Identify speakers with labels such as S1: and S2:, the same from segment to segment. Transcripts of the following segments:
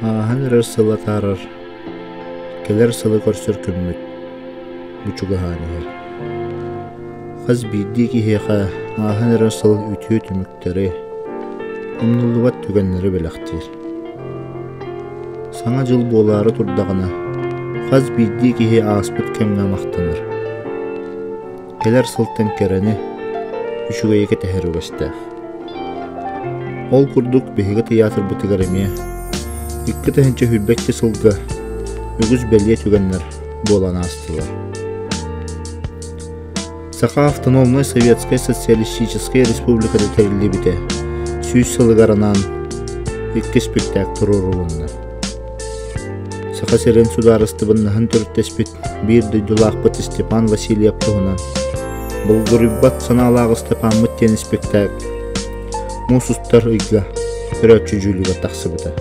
S1: Ааһан эрэр сыл атаарар, кэлэр сылы көрсөр күммүт бу чугаһаан иһэр. Хас биирдии киһиэхэ ааһан эрэр сыл үтүө түмүктэри, умнуллубат түгэннэри бэлэхтиир. Саҥа дьыл буолаары турдаҕына, хас биирдии киһи ааспыт кэмҥэ махтанар. Кэлэр сылтан кэрэни, үчүгэйи кэтэһэр үгэстээх. Ол курдук биһиги тыйаатырбытыгар эмиэ 2022 сылга үгүс бэлиэ түгэннэр буолан аастылар. Саха автономнай Советскай Социалистическай Республиката тэриллибитэ 100 сылыгар анаан икки спектакль туруорулунна. Саха сирин судаарыстыбаннаһын төрүттэспит биир дойдулаахпыт Степан Васильев туһунан «Булгуруйбат санаалаах Ыстапааммыт» диэн испэктээк муус устар ыйга көрөөччү дьүүлүгэр тахсыбыта.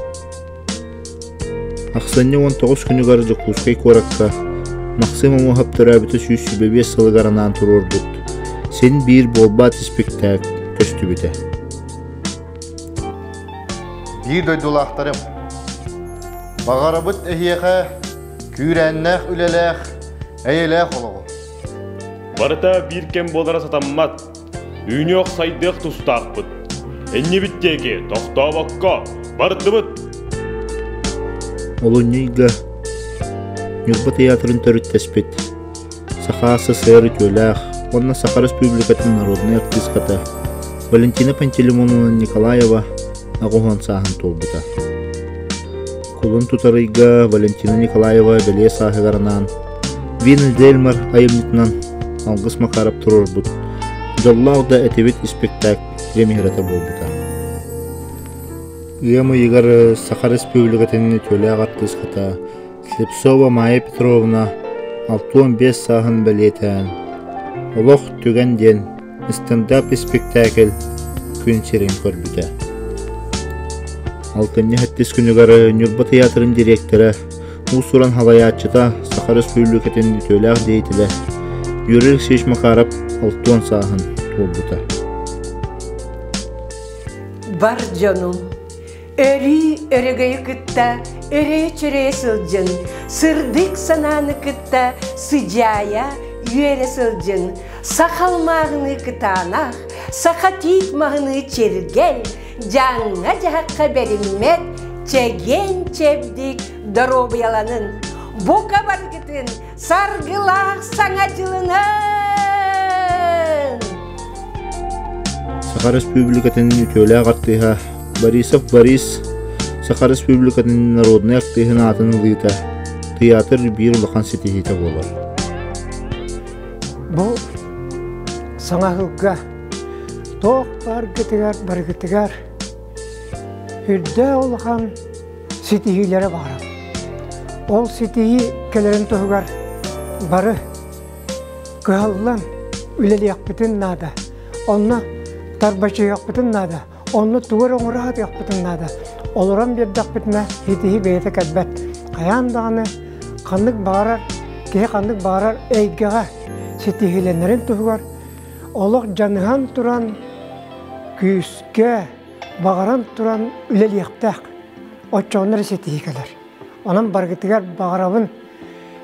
S1: Ахсынньы 19 күнүгэр Дьокуускай куоракка Махсым Омуоһап төрөөбүтэ 125 сылыгар анаан туруорбут «Син биир буолбаат» испэктээк көстүбүтэ.
S2: Биир дойдулаахтарым, баҕарабыт эһиэхэ күүрээннээх үлэлээх, эйэлээх олоҕу.
S3: Барыта биир кэм буолара сатаммат. Үүнүөх-сайдыах тустаахпыт. Иннибит диэки тохтообокко бардыбыт.
S1: Олунньу ыйга Ньурба тыйаатырын төрүттэспит Саха СССР үтүөлээх уонна Саха Республикатын народнай артыыската Валентина Пантелеймоновна Николаева 80 сааһын туолбута. Кулун тутар ыйга Валентина Николаева бэлиэ сааһыгар анаан Вин Дельмар айымньытынан Алгыс Макаров туруорбут «Дьоллоох да этибит» испэктээк премьерата буолбута. Ыам ыйыгар Саха Республикатын үтүөлээх артыыската Слепцова Майя Петровна 65 сааһын бэлиэтээн «Олох түгэн» диэн стендап испиктээкил күн сирин көрбүтэ. Алтынньы сэттис күнүгэр Ньурба тыйаатырын дириэктэрэ, уус-уран салайааччыта, Саха Өрөспүүбүлүкэтин үтүөлээх деятелэ Юрий Алексеевич Макаров 60 сааһын туолбута.
S4: Бар дьонум, өрүү өрөгөйү кытта өрөйө-чөрөйө сылдьын, сырдык санааны кытта сыдьаайа үөрэ сылдьын, саха алмааһыныы кытаанах, саха тиит маһыныы чиргэл, дьаҥҥа-дьаһахха бэриммэт чэгиэн-чэбдик доруобуйаланын, бука баргытын саргылаах саҥа дьылынан!
S1: Саха Республикатын үтүөлээх артыыһа Борисов Борис Саха Республикатын народнай артыыһын аатын ылыыта тыйаатыр биир улахан ситиһиитэ буолар.
S5: Бу саҥа ыһылга туох баргытыгар баргытыгар үрдээх улахан ситиһиилэрэ баара. Ол ситиһии кэлэрин туһугар бары кыһаллан үлэлиэхпитин наада. Онно тарбачыйыахпытын наада. Онно тугу эрэ оҥоро сатыахпытын наада. Олорон биэрдэхпитинэ ситиһии бэйэтэ кэлбэт. Хайаан даҕаны ханнык баҕарар киһи ханнык баҕарар эйгэҕэ ситиһиилэнэрин туһугар олох дьаныһан туран күүскэ баҕаран туран үлэлиэхтээх. Оччоҕуна эрэ ситиһии кэлэр. Онон барыгытыгар баҕарабын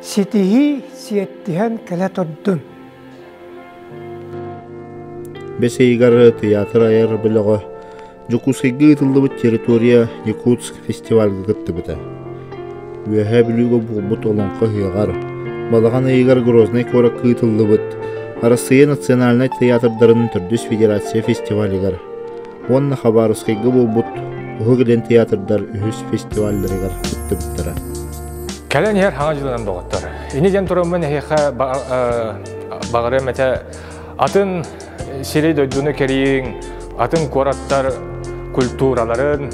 S5: ситиһии сиэттиһэн кэлэ турдун.
S1: Бэс ыйыгар тыйаатыр айар бөлөҕө Дьокуускайга ыытыллыбыт «Территория Якутск» фестивальга кыттыбыта. Үөһээ Бүлүүгэ буолбут Олоҥхо ыһыаҕар, балаҕан ыйыгар Грознай куоракка ыытыллыбыт Арассыыйа национальнай тыйаатырдарын төрдүс федерация фестивалыгар уонна Хабаровскайга буолбут Уһук Илин тыйаатырдар үһүс фестивалларыгар кыттыбыттара.
S6: Кэлэн иһэр хаҥа дьылынан доҕоттор. Ини диэн тураммын эһиэхэ баҕарыам этэ атын сири дойдуну кэрийиҥ, атын куораттар культураларын,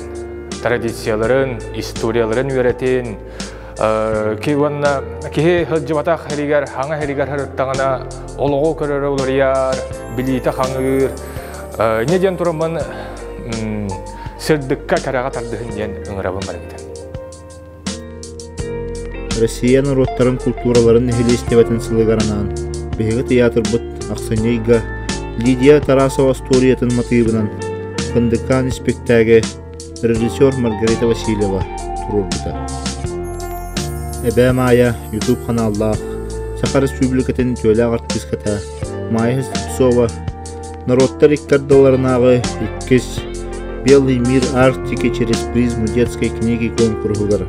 S6: традицияларын, историяларын үөрэтин, уонна киһи сылдьыбатах сиригэр, хаҥа сиригэр сырыттаҕына олоҕу көрөрө уларыйар, билиитэ хаҥыыр. Инньэ диэн тураммын сырдыкка кэрэҕэ тардыһын диэн ыҥырабын барыгытын.
S1: Россия норуоттарын култуураларын нэһилиэстибэтин сылыгар анаан биһиги тыйаатырбыт ахсынньы ыйга Лидия Тарасова остуоруйатын матыыбынан Кындыкаан испиктээги режиссер Маргарита Васильева туруорбута. туруорбута. Эбээ Маайа YouTube ханааллаах Саха Республикатын үтүөлээх артыыската Майя Слепцова норуоттар икки ардыларынааҕы иккис «Белый мир Арктики через призму детской книги» куонкуруһугар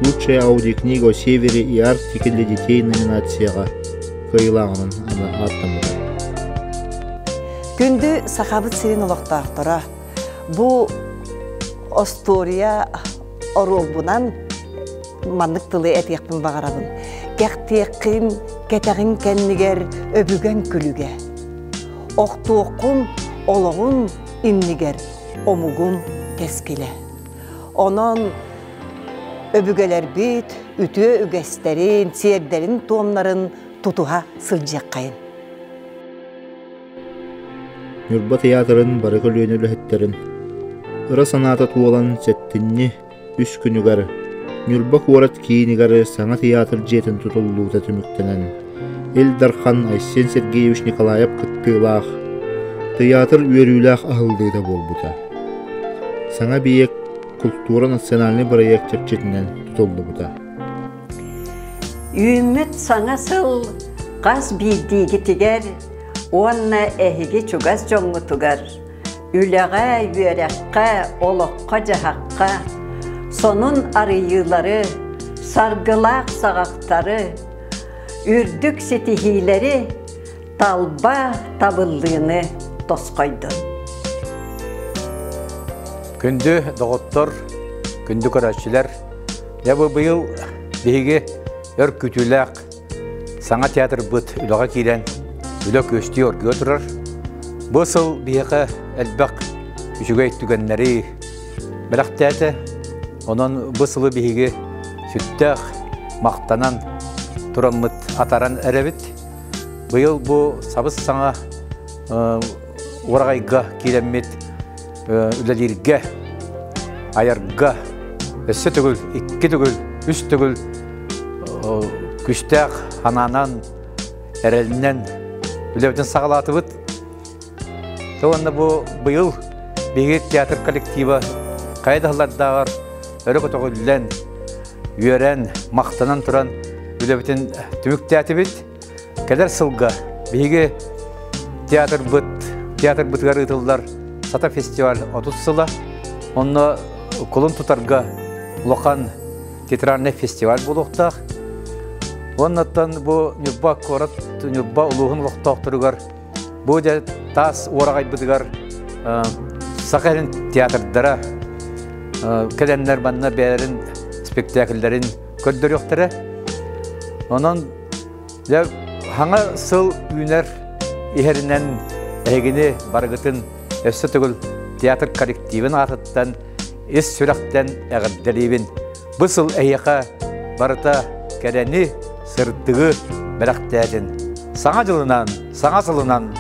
S1: «Лучшая аудиокнига о Севере и Арктике для детей» номинацияҕа кыайыылааҕынан ааттаммыта.
S7: Күндү Сахабыт сирин олохтоохторо, бу остуоруйа оруолбунан маннык тылы этиэхпин баҕарабын. Кэхтиэххин, кэтэҕин кэннигэр өбүгэҥ күлүгэ. Охтуоххун олоҕун иннигэр омугун кэскилэ. Онон өбүгэлэрбит үтүө үгэстэрин, сиэрдэрин-туомнарын тутуһа сылдьыаххайын.
S1: Ньурба тыйаатырын бары көлүөнэ үлэһиттэрин ыра санаата туолан сэттинньи үс күнүгэр Ньурба куорат киинигэр саҥа тыйаатыр дьиэтин тутуллуута түмүктэнэн, Ил Дархан Айсен Сергеевич Николаев кыттыылаах тыйаатыр үөрүүлээх аһыллыыта буолбута. Саҥа эбийиэк култуура национальнай бырайыак чэрчитинэн тутуллубута.
S8: Үүммүт саҥа сыл хас биирдиигитигэр уонна эһиги чугас дьоҥҥутугар үлэҕэ, үөрэххэ, олоххо-дьаһахха сонун арыйыылары, саргылаах саҕахтары, үрдүк ситиһиилэри, талба табыллыыны тосхойдун.
S9: Күндү доҕоттор, күндү көрөөччүлэр, дьэ бу быйыл биһиги өр күүтүүлээх Саҥа театрбыт үлэҕэ киирэн, үлэ күөстүү оргуйа турар. Бу сыл биһиэхэ элбэх үчүгэй түгэннэри бэлэхтээтэ. Онон бу сылы биһиги сүттээх махтанан тураммыт атаран эрэбит. Быйыл бу сабыс-саҥа ураҕайга киирэммит үлэлииргэ, айарга өссө төгүл, икки төгүл, үс төгүл күүстээх санаанан, эрэлинэн үлэбитин саҕалаатыбыт. Уонна бу быйыл биһиги театр коллектива хайа да сыллардааҕар өрө көтөҕүллэн, үөрэн, махтанан туран үлэбитин түмүктээтибит. Кэлэр сылга биһиги театрбыт театрбытыгар ыытыллар Сата фестиваль 30 сыла. Онно кулун тутарга улахан театральный фестиваль буолуохтаах. Оннуттан бу Ньурба куорат Ньурба улууһун олохтоохторугар бу дьэ таас уораҕайбытыгар Саха сирин театрдара кэлэннэр манна бэйэлэрин спектакльлэрин көрдөрүөхтэрэ. Онон Дьэ, хаҥа сыл үүнэр иһэринэн эһигини барыгытын өссө төгүл театр коллективын аатыттан ис сүрэхтэн эҕэрдэлиибин. Бу сыл эһиэхэ барыта кэрэни, сырдыгы бэлэхтээтин. Саҥа дьылынан, саҥа сылынан!